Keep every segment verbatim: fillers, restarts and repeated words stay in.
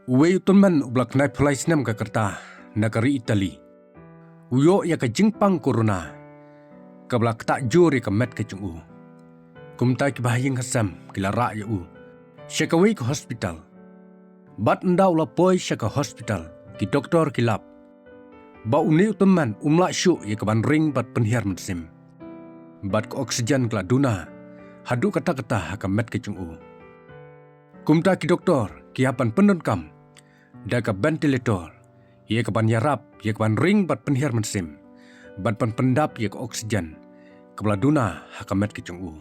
Uwei u tymmen uba la khyndai phew lai snem ka rta na ka ri Italy u ïoh ïa ka jingpang corona kaba la ktah jur ïa ka met ka jong u. Kumta ki bahaïing hasem ki la rah ïa u sha kawei ka hospital. Bad ynda u la poi sha ka hospital, ki doktor ki lap ba une u tymmen um lah shuh ïa ka ban ring bad pynhiar mynsiem, bad ka oxygen ka la duna haduh katta katta ha ka met ka jong u. Kumta ki doktor ki hap ban pyndonkam da ka ventilator ïa ka ban ïarap ïa ka ban ring bad pynhiar mynsiem, bad ban pyndap ïa ka oxygen kaba la duna ha ka met ka jong u.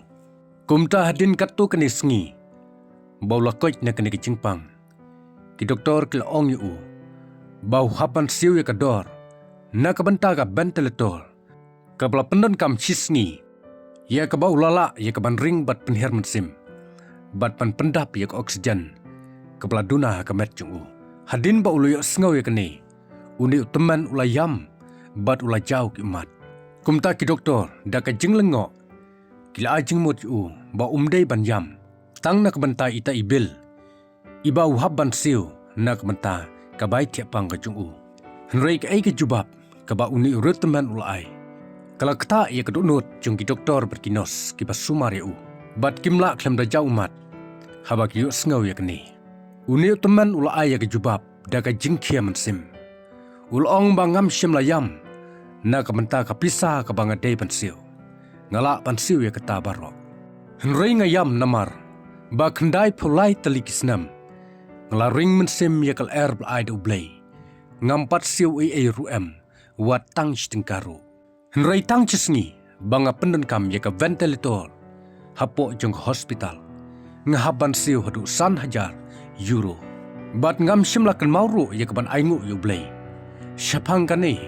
Kumta hadien katto katne sngi ba u la koit na kane ka jingpang, ki doktor ki la ong ïa u ba u hap ban siew ïa ka dor na ka bynta ka ventilator kaba la pyndonkam shi sngi, ïa kaba u la lah ïa ka ban ring bad pynhiar mynsiem, bad ban pyndap ïa ka oxygen kaba la duna ha ka met jong u. Hadien ba u la ïohsngew ïa kane, une u tymmen u la ïam bad u la jaw ki ummat. Kumta ki doktor da ka jinglyngngoh ki la ai jingmut ïa u ba um dei ban ïam tang na ka bynta ita i bill iba u hap ban siew na ka bynta ka bai thiah pang ka jong u. Hynrei kaei ka jubab kaba une u riewtymmen u la ai? Ka la ktah ïa ka dohnud jong ki doktor bad ki nurse kiba sumar ïa u, bad kim lah khlem da jaw ummat haba ki ïohsngew ïa kane. Une u tymmen u la ai ïa ka jubab da ka jingkhia mynsiem. U la ong ba ngam shym la ïam na ka bynta ka pisa kaba nga dei ban siew. Nga lah ban siew ïa kata baroh. Hynrei nga ïam namar ba khyndai phew lai tylli ki snem nga la ring mynsiem ïa ka lyer ba la ai da U Blei. Ngam pat siew ei ei ruh em, wat tang shi tyngka ruh. Hynrei tang shi sngi ba nga pyndonkam ïa ka ventilator hapoh jong ka hospital, nga hap ban siew haduh san hajar euro. Bad ngam shym la kynmaw ruh ïa ka ban ainguh ïa U Blei. Shaphang kane,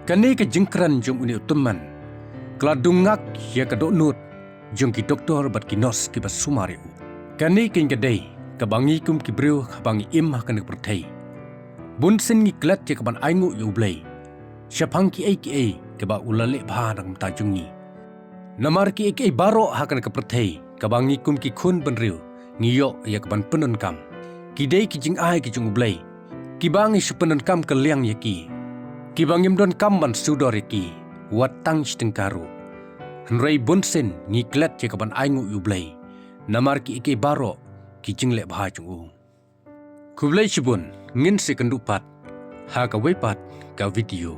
kane ka jingkren jong une u tymmen ka la dung ngak ïa ka dohnud jong ki doktor bad ki nurse kiba sumar ïa u. Kane keiñ ka dei kaba ngi kum ki briew haba ngi im ha kane ka pyrthei, bun sien ngi klet ïa ka ban ainguh ïa U Blei shaphang kiei kiei kaba u la leh bha na ka bynta jong ngi. Namar kiei kiei baroh ha kane ka pyrthei kaba ngi kum ki khun bynriew ngi ïoh ïa ka ban pyndonkam, ki dei ki jingai ki jong U Blei, kiba ngi shu pyndonkam kylliang ïa ki, kiba ngim donkam ban siew dor ïa ki wat tang shi tyngka ruh. Hynrei bun sien ngi klet ïa ka ban ainguh ïa U Blei namar kiei kiei baroh ki jingleh bha jong u. Khublei shibun, ngin sa ïakynduh pat ha kawei pat ka video.